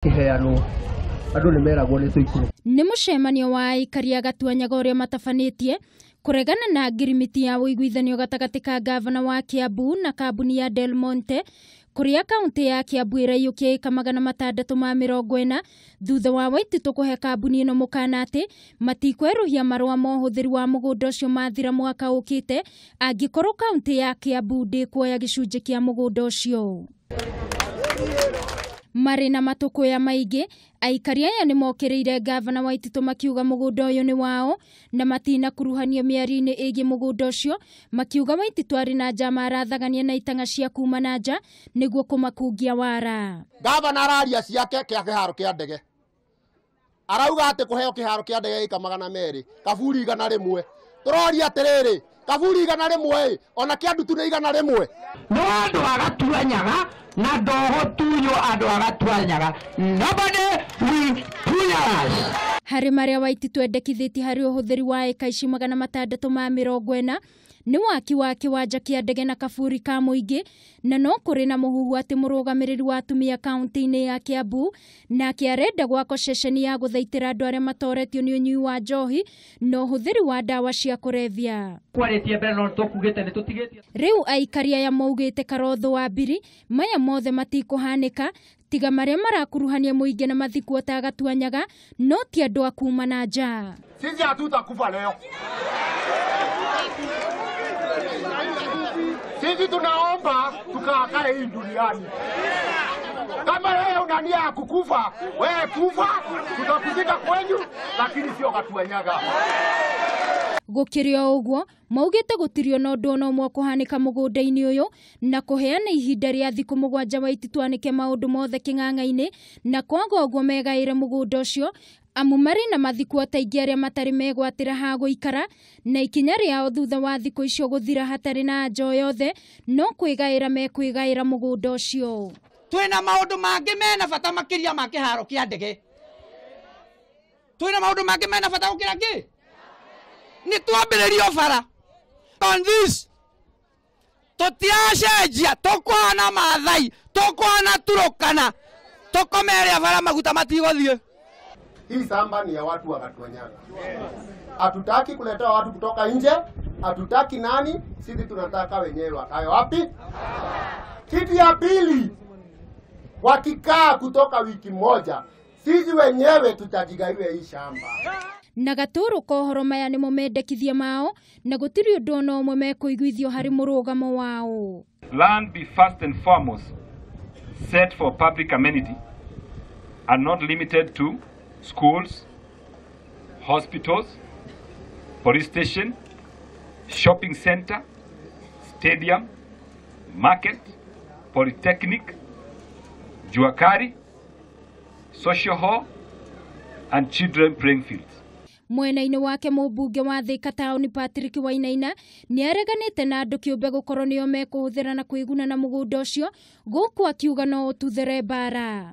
Kĩheanwo andũ nĩ meragwo nĩ tũikũrũke. Nĩ mũcemanio wa aikari a Gatuanyaga ũrĩa matabanĩtie kũregana na ngirimiti ya ũiguithanio gatagatĩ ka gavana wa Kiambu na kambuni ya Del Monte kũrĩa kaunti ya Kiambu ĩraiyũkia ĩka 640 thutha wa Waititu kũhe kambuni ĩno mũkana atĩ matikwerũhia marũa ma ũhũthĩri wa mũgũnda ũcio mathira mwaka ũkĩte angĩkorwo kaunti ya Kiambu ndĩkuoya gĩcunjĩ kĩa mũgũnda ũcio. Marĩ na matũkũya maingĩ, aikari aya nĩ mokĩrĩire gavana Waititu makiuga mũgũnda ũyũ nĩ wao na matinakuruhanio mĩario-inĩ ĩgiĩ mũgũnda ũcio, makiuga Waititu arĩ na njama arathagania na itang'a cia kuma na nja nĩguo kũmakungia wara. Gavana araria ciake kĩa kĩharo kĩa ndege, arauga atĩ kũheo kĩharo kĩa ndege ĩka 200 kaburi 100. Tũroria atĩrĩrĩ, kaburi 100 ona kĩa ndutu nĩ 100. No andũ a Gatuanyaga na ndogo tunywo andũ a Gatuanyaga, nobody will tunya us. Harĩ marĩa Waititu endekithĩtie harĩ ũhũthĩri wa ĩka ici 640 nĩ waki wa kĩwanja kĩa ndege na kaburi ka mũingĩ, na no kũrĩ na mũhuhu atĩ mũrũgamĩrĩri wa atumia kaunti-inĩ ya Kiambu nake arenda gwakwo ceceni ya gũthaitĩra andũ arĩa matoretio nĩ ũnyui wa njohi na ũhũthĩri wa ndawa cia kũrebia. Kwarĩtie mbere no tũkugĩte nĩ tũtigĩtie. Rĩu aikari aya maugĩte Karotho wa Mbiri maya mothe matikũhanĩka tiga marĩa marakuruhania mũingĩ na mathikwo ta Gatuanyaga no ti andũ a kuma na nja. Sisi hatutakufa leo. Sisi tunaomba tukaakae hii duniani. Kama wewe una nia ya kukufa, wewe kufa, tutakuzika kwenyu, lakini sio Gatuanyaga. Gũkĩrĩ o ũguo maugĩte gũtirĩ ona ũndũ ona ũmwe ũkũhanĩka mũgũnda-inĩ ũyũ na kũheana ihinda rĩa thikũ 7 Waititu anĩke maũndũ mothe kĩng'ang'a-inĩ na kwaga ũguo megaĩre mũgũnda ũcio amu marĩ na mathikwo ta aingĩ arĩa matarĩ megwatĩra ha gũikara na ikinya rĩao thutha wa thikũ icio gũthira hatarĩ na anja o yothe no kwĩgaĩra mekwĩgaĩra mũgũnda ũcio. Twĩna maũndũ mangĩ mena bata makĩria ma kĩharo kĩa ndege. Twĩna maũndũ mangĩ mena bata gũkĩra kĩ? Nĩ twambĩrĩrio bara. On this tũtiracenjia, tũkũhana Maathai, tũkũhana Turukana, tũkomeria bara maguta matigũthiĩ. Hii shamba ni ya watu wa Gatuanyaga. Hatutaki kuleta watu kutoka nje, hatutaki nani, sisi tunataka wenyewe wakae wapi? Kitu ya pili, wakikaa kutoka wiki moja, sisi wenyewe tutajigaiwe hii shamba. Na gatũrũ kohoro maya nĩmo mendekithia mao na gũtirĩ ũndũ ona ũmwe mekũiguithio harĩ mũrũgamo wao. Land be first and foremost set for public amenity and not limited to schools, hospitals, police station, shopping center, stadium, market, polytechnic, juakari, social hall, and children playing fields. Mwena-inĩ wake mũmbunge wa Thika taũni Patrick Wainaina nĩ areganĩte na andũ kĩũmbe gũkorwo nĩo mekũhũthĩra na kwĩguna na mũgũnda ũcio gũkũ akiuga no ũtuthere mbara.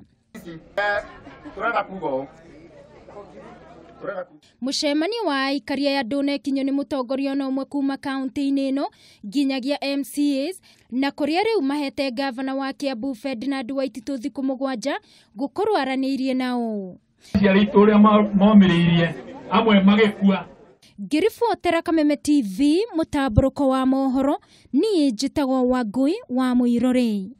Mũcemanio wa aikari aya ndũnekinyio nĩ mũtongoria ona ũmwe kuma kaunti-inĩ ĩno nginyagia MCAs na kũrĩa rĩu mahete gavana wa Kiambu Ferdinand Waititu thikũ 7 gũkorwo aranĩirie nao. Aciari aitũ ũrĩa momĩrĩirie amwe magĩkua. Ngĩribotera Kameme TV mũtambũrũko wa mohoro, niĩ njĩtagwo Wangũi wa Mũirũrĩ.